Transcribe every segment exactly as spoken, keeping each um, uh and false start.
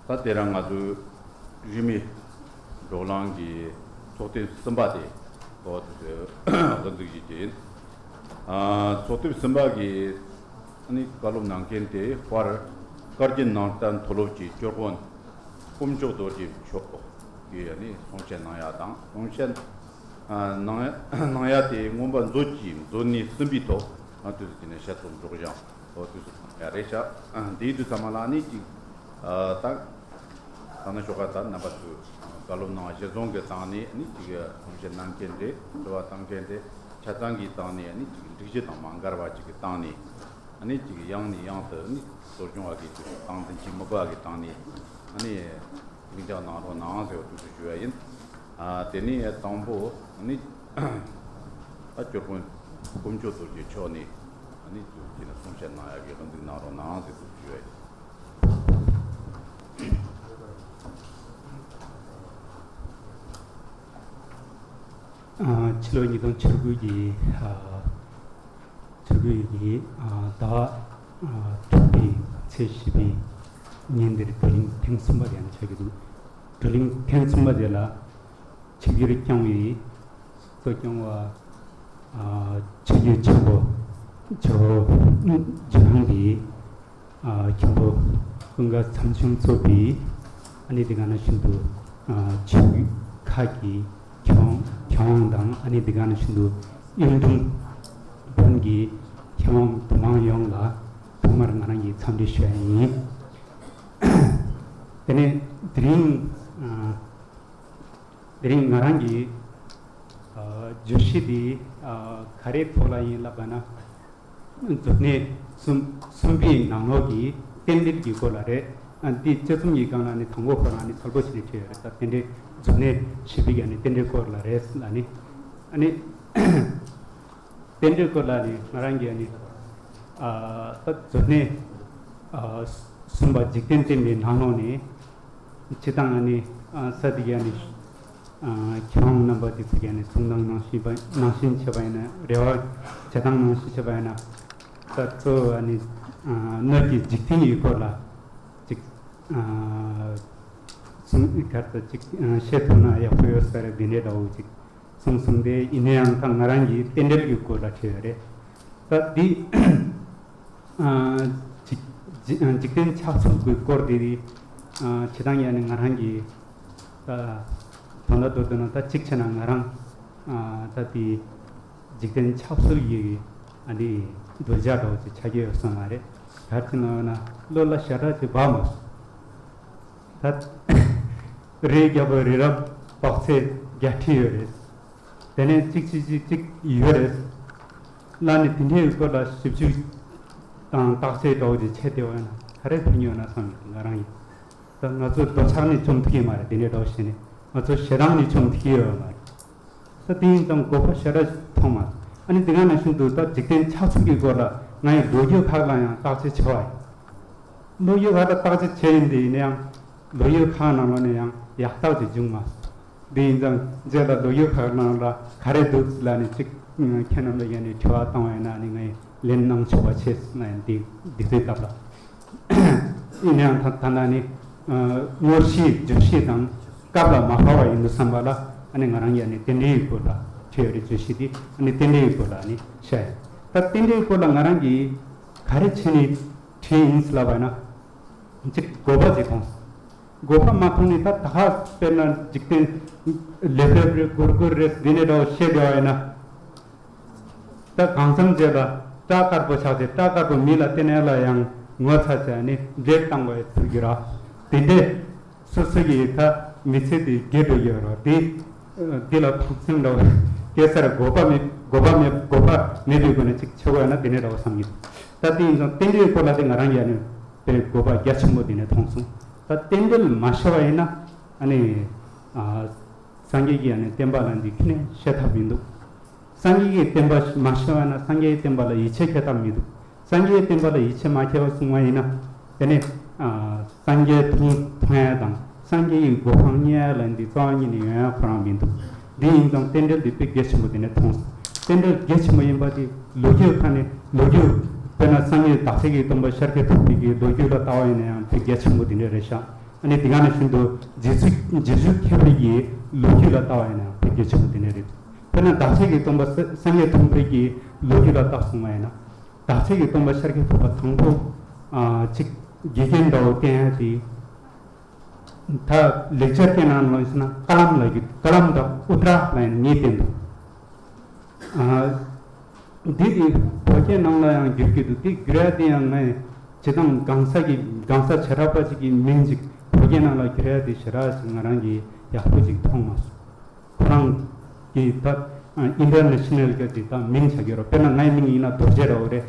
ད་དེ་རིང་ང་ཚོའི་རིས་མེད་བགྲོ་གླེང་གི་ཚོགས་ཐེངས་གསུམ་པ་དེ་འགོ་དབུ་འཛུགས་བྱེད་རྒྱུ་ཡིན། ཨ། ཚོགས་ཐེངས་གསུམ་པ་གི་ཨ་ནི་བཀའ་སློབ་གནང་མཁན་དེ་དཔལ་བཀའ་བརྒྱུད་ནང་བསྟན་མཐོ་སློབ་ཀྱི་སྐྱོར་དཔོན་དཀོན་མཆོག་རྡོ་རྗེ་མཆོག་གིས་ཨ་ནི་གསུང་བཤད་གནང་ཡ་དང་། གསུང་བཤད་ཨ། གནང་ཡ་གནང་ཡ་དེ་མངོན་པ་མཛོད་ཀྱི་མཛོད་གནས་གསུམ་པའི་ཐོག་ང་དུས་སུ་དེ་ནས་བཤད་ཚོགས་འགྲོ་གི་ཡང་འོ་དུས་སུ་གནང་ཡ་རེད་ཤག། ཨ། འདིའི་དུས་ཚང་མ་ལ་ནི་ཅིག་ཨ། ད་ད་ནི་ཞོགས་ཀ་ད་རྣམ་པ་ཚོས་བཀའ་སློབ་གནང་བ་གཞིར་བཟུང་གི་སྟེང་ནས་ནི་ཅིག་གསུང་བཤད་གནང་མཁན་རེད། དྲི་བ་བཏང་མཁན་རེད། ཆ་ཚང་གི་སྟེང་ནས་ནི་ཅིག་འགྲིག་གཞི་དང་མ་འགལ་བ་ཅིག་གི་སྟེང་ནས། ཨ་ནི་ཅིག་ཡང་ནས་ཡང་དུ་ནི་གཙོ་སྐྱོང་བ་གི་ཅིག་སྟངས་འཛིན་གྱི་མི་དགའ་གི་སྟེང་ནས་ཨ་ནི་ལྷིང་འཇགས་གནང་རོགས་གནང་ཟེར་བ་དུས་སུ་ཞུ་བ་ཡིན། ཨ། དེ་ནས་དང་པོ་ཨ་ནི་ད་སྐྱོར་དཔོན་དཀོན་མཆོག་རྡོ་རྗེ་མཆོག་ནས་ཨ་ནི་དུས་ཀྱི་ནི་གསུང་བཤད་གནང་ཡ་གི་དབུ་འཛུགས་གནང་རོགས་གནང་ཟེར་དུས་ཞུ་བ་ཡིན། ཕྱི་ལོ་ཉིས་སྟོང་བཅུ་དགུ་གི་ཨ། ཆུ་བོད་ཀྱི་ཟླ་བ་དྲུག་པའི་ཚེས་བཞི་པའི་ཉིན་འདིར་བགྲོ་གླེང་ཐེངས་གསུམ་པ་དེ་ཡང་ཆགས་ཀྱི་འདུག། བགྲོ་གླེང་ཐེངས་གསུམ་པ་དེ་ལ་ཆིབས་བསྒྱུར་བསྐྱངས་པའི་གཙོ་སྐྱོང་བ་ཆོས་བརྒྱུད་ཆེན་པོ་ཇོ་བོ་ཇོ་ནང་གི་མཁན་པོ་ཀུན་དགའ་མཚམས་ཆུང་གཙོས་པའི་ཨ་ནི་དེ་ག་ནང་བཞིན་དུ་ཆོས་བརྒྱུད་ཁག་གི་མཁས་དབང་མཁས་དབང་དང་། ཨ་ནི་དེ་ག་ནང་བཞིན་དུ་གཡུང་དྲུང་བོན་གྱི་མཁས་དབང་དུ་མང་ཡོངས་ལ་ཐོག་མར་ང་རང་གིས་འཚམས་འདྲི་ཞུ་ཡ་ཡིན། དེ་ནས་དེ་རིང་དེ་རིང་ང་རང་གིས་བརྗོད་གཞི་འདི་ག་རེའི་ཐོག་ལ་ཡིན་ལབ་པ་ན། མཛོད་གནས་གསུམ་གསུམ་པའི་ནང་ལོགས་ཀྱི་རྟེན་འབྲེལ་གྱི་སྐོར་ལ་རེད། ཨ། འདི་དཔྱད་རྩོམ་གྱི་སྒང་ལ་ནི་དང་པོ་ཁོ་རང་ནི་གསལ་པོ་བྱས་ནས་བྲིས་ཡོད་རེད། ད་རྟེན་འབྲེལ་མཛོད་གནས་བཞི་པའི་ཀྱི་ནི་རྟེན་འབྲེལ་སྐོར་ལ་རེད་ལ་ནི། ཨ་ནི་རྟེན་འབྲེལ་སྐོར་ལ་ནི་ང་རང་གིས་ནི་ཨ། ད་མཛོད་གནས་ཨ། གསུམ་པ་འཇིག་རྟེན་བསྟན་པའི་ནང་ལོགས་ནས་སྤྱིར་བཏང་ཨ་ནི་ཨ། ས་དེ་ག་ནི་ཨ། མཁས་དབང་རྣམ་པ་དེ་ཚོ་ག་ནི་གསུང་སྟངས་ནང་བཞིན་པ་ནང་བཞིན་བྱས་པ་ཡིན་ན། རེ་བ་བྱེད་སྟངས་ནང་བཞིན་བྱས་པ་ཡིན་ན། ད་གཙོ་བོ་ཨ་ནི་ཨ། སྣོད་ཀྱི་འཇིག་རྟེན་ཡི་སྐོར་ལ་ཅིག་ཨ། གསུང་གར་དུ་ཅིག་ཨ། བཤད་ཐུབ་ན་ཡག་པོ་ཡོད་ས་རེད། འདི་འདྲའི་འདྲ་བོ་ཅིག་གསུངས་སོང་སྟེ། ཡིན་ན་ཡང་ད་ང་རང་གིས་རྟེན་འབྲེལ་གྱི་སྐོར་ལ་བྲིས་ཡོད་རེད། ད་འདི་ཨ། འཇིག་འཇིག་འཇིག་རྟེན་ཆགས་ཚུལ་གྱི་སྐོར་འདི་ཨ། བྱེད་སྟངས་ཡང་ནི་ང་རང་གིས་ད་དོན་དག་མདོར་བསྡུས་ན། ད་གཅིག་བྱས་ན་ང་རང་ཨ། ད་འདི་འཇིག་རྟེན་ཆགས་ཚུལ་གྱི་ཨ་ནི་གདུལ་བྱ་འདྲ་བོ་ཅིག་ཆགས་ཀྱི་ཡོད་ས་མ་རེད། ག་རེ་བྱས་ན་ཡོད་ན་བློ་ལ་ཞེ་དྲག་ཅིག་འབབ་མ་སོང་། ད་རི་རྒྱལ་པོ་རི་རབ་དཔག་ཚད་བརྒྱད་ཁྲི་ཡོད་རེད། དེ་ནས་གཅིག་གཅིག་གཅིག་གཅིག་ཡོད་རེད། ལ་ནི་དེ་འདྲའི་སྐོར་ལ་ཞིབ་འཇུག་དང་བརྟག་དཔྱད་འདྲ་བོ་ཅིག་བྱས་བསྡད་པ་ཡིན་ན་ག་རེ་ཕན་ཡོད་ན་བསམ་ཡོད། ང་རང་ཡིན། ད་ང་ཚོ་འདོད་ཆགས་ནི་བཅོམ་ཐུབ་ཀྱི་མ་རེད། དེ་འདྲའི་འདྲ་བོ་བྱས་ནས་ང་ཚོ་ཞེ་སྡང་ནི་བཅོམ་ཐུབ་ཀྱི་ཡོད་མ་རེད། ད་དེ་ཡིན་ཙང་དགོས་པ་ཞེ་དྲག་མཐོང་མ་སོང་། ཨ་ནི་དེ་ག་ནང་བཞིན་དུ་ད་འཇིག་རྟེན་ཆགས་ཚུལ་གྱི་སྐོར་ལ་ང་ཡི་ལོ་རྒྱུས་ཁག་ལ་ཡང་བརྟག་དཔྱད་བྱས་པ་ཡིན། ལོ་རྒྱུས་ཁག་ལ་བརྟག་དཔྱད་བྱས་ཡིན། དེ་ཡིན་ན་ཡང་ལོ་རྒྱུས་ཁག་ནང་ལོགས་ནས་ཡང་ཡག་ཐག་ཅིག་བྱུང་མ་སོང་། དེ་ཡིན་ཙང་རྗེས་ལ་ལོ་རྒྱུས་ཁག་ནང་ལ་ག་རེ་འདུག་ལ་ནི་ཅིག་ཁྱེད་རྣམས་ལ་ཡང་ནི་དྲི་བ་བཏང་བ་ཡིན་ན་ནི་ངས་ལན་གནང་ཆོག་པ་བྱས་ན་ཡང་དེ་དེ་ཚོའི་སྐབས་ལ། ཡིན་ན་ཡང་ད་ད་ལྟ་ནི་ཨ། དངོས་གཞིའི་བརྗོད་གཞི་དང་སྐབས་ལ་མ་བབས་པ་ཡིན་དུས་ཙམ་པ་ལ་ཨ་ནི་ང་རང་ཡང་ནི་རྟེན་འབྲེལ་ཡི་སྐོར་ལ་བྲིས་ཡོད་རེད། བརྗོད་གཞི་དེ་ཨ་ནི་རྟེན་འབྲེལ་ཡི་སྐོར་ལ་ནི་བཤད་ཡོད། ད་རྟེན་འབྲེལ་ཡི་སྐོར་ལ་ང་རང་གིས་ག་རེ་བྱས་ནས་བྲིས་ཡིན་ཟེར་ལབ་པ་ཡིན་ན། གཅིག་དགོས་པ་ཅིག་མཐོང་སོང་། དགོས་པ་མ་མཐོང་ནས་ད་ད་ག་དཔེར་ན་འཇིག་རྟེན་ལེབ་ལེབ་རེད། སྒུར་སྒུར་རེད། འདི་ནས་འདྲ་བོ་བཤད་བསྡད་པ་ཡིན་ན། ད་གང་འཚམ་རྗེས་ལ་སྐྲ་དཀར་པོ་ཆགས་ཏེ་སྐྲ་དཀར་པོ་མི་ལ་བསྟན་ཡ་ལ་ཡང་ངོ་ཚ་བྱས་ནས་འདྲེ་བཏང་བའི་ཚུལ་གྱིས་ར། དེ་འདྲས་སོ་སོ་གི་ད་མི་ཚེ་དེ་རྒས་འགྲོ་གི་ཡོད་ར། དེ་འདི་ལ་ཕངས་སེམས་འདྲ་བོ་སྐྱེ་སར་དགོས་པ་མེད། དགོས་པ་མེད། དགོས་པ་མེད་པའི་སྒོ་ནས་ཅིག་ཆེ་བོ་ཡོད་ན་དེ་འདྲས་འདྲ་བོ་བསམ་གྱི་འདུག། ད་དེ་ཡིན་ཙང་རྟེན་འབྲེལ་སྐོར་ལ་དེ་ང་རང་ཡ་ནས་དཔེ་དགོས་པ་རྒྱ་ཆེན་པོ་དེ་ནས་མཐོང་སོང་། ད་རྟེན་འབྲེལ་མ་ཤེས་པ་ཡིན་ན་ཨ་ནི་ཨ། སངས་རྒྱས་ཀྱི་ཨ་ནི་བསྟན་པ་ལ་འདི་ཁྱོན་ནས་ཤེས་ཐབས་མི་འདུག། སངས་རྒྱས་ཀྱི་བསྟན་པ་མ་ཤེས་པ་ཡིན་ན་སངས་རྒྱས་ཀྱི་བསྟན་པ་ལ་ཡིད་ཆེས་བྱེད་ཐབས་མི་འདུག། སངས་རྒྱས་ཀྱི་བསྟན་པ་ལ་ཡིད་ཆེས་མ་བྱས་པ་སོང་བ་ཡིན་ན་དེ་ནས་ཨ། སངས་རྒྱས་མཐོང་མཐོང་ཡ་དང་སངས་རྒྱས་ཀྱི་གོ་འཕང་བརྙེས་ཡ་ལ་འདི་རྩ་བ་ཉིད་ནས་ཡོང་ཡ་ཁོ་རང་མི་འདུག། འདི་ཡིན་ཙང་རྟེན་འབྲེལ་འདི་དཔེ་གལ་ཆེན་པོ་དེ་ནས་མཐོང་སོང་། རྟེན་འབྲེལ་གལ་ཆེན་པོ་ཡིན་པ་དེ་ལོ་རྒྱུས་ཁ་ནས་ལོ་རྒྱུས་དཔེར་ན་སངས་རྒྱས་བདག་ཅག་གི་སྟོན་པ་ཤཱཀྱ་ཐུབ་པའི་གི་ལོ་རྒྱུས་ལ་ལྟ་བ་ཡིན་ན་ཡང་དཔེ་གལ་ཆེན་པོ་དེ་འདྲ་རེད་ཤག། ཨ་ནི་དེ་ག་ནང་བཞིན་དུ་རྗེ་བཙུན་རྗེ་བཙུན་མཁས་པའི་གི་ལོ་རྒྱུས་ལ་ལྟ་བ་ཡིན་ན་ཡང་དཔེ་གལ་ཆེན་པོ་དེ་འདྲ་རེད། དཔེར་ན་བདག་ཅག་གི་སྟོན་པ་ས- སངས་རྒྱས་ཐུབ་པའི་གི་ལོ་རྒྱུས་ལ་བལྟས་སོང་བ་ཡིན་ན། བདག་ཅག་གི་སྟོན་པ་ཤཱཀྱ་ཐུབ་པ་དང་པོ་ཨ་ཅིག་དགེ་རྒན་འདྲ་བོ་བསྟེན་ཡ་དེ། ད་ལེགས་སྦྱར་སྐད་ནང་ལ་ཡིན་ན་ཀ་ལམ་ལབ་ཀྱི། ཀ་ལམ་དང་ཨུ་ཏྲ་ལབ་ཡ་གཉིས་བསྟན་འདུག་ཨ། འདི་དེ་བོད་སྐད་ནང་ལ་ཡང་བསྒྱུར་གྱི་འདུག་དེ་བསྒྱུར་ཡ་དེ་ཡང་ངས་བྱེད་སྟངས་གང་ཟག་གི་གང་ཟག་བྱེ་བྲག་པ་ཅིག་གི་མིང་ཅིག་བོད་སྐད་ནང་ལ་བསྒྱུར་ཡ་དེ་ཞེ་དྲག་ཅིག་ང་རང་གིས་ཡག་པོ་ཅིག་མཐོང་མ་སོང་། ཁོ་རང་གིས་ད་ཨིན་ཊར་ནེ་ཤ་ནལ་གྱི་དེ་ད་མིང་བྱ་གི་རོ། དཔེར་ན་ངའི་མིང་ཡིན་ན་རྡོ་རྗེ་འདྲ་བོ་རེད།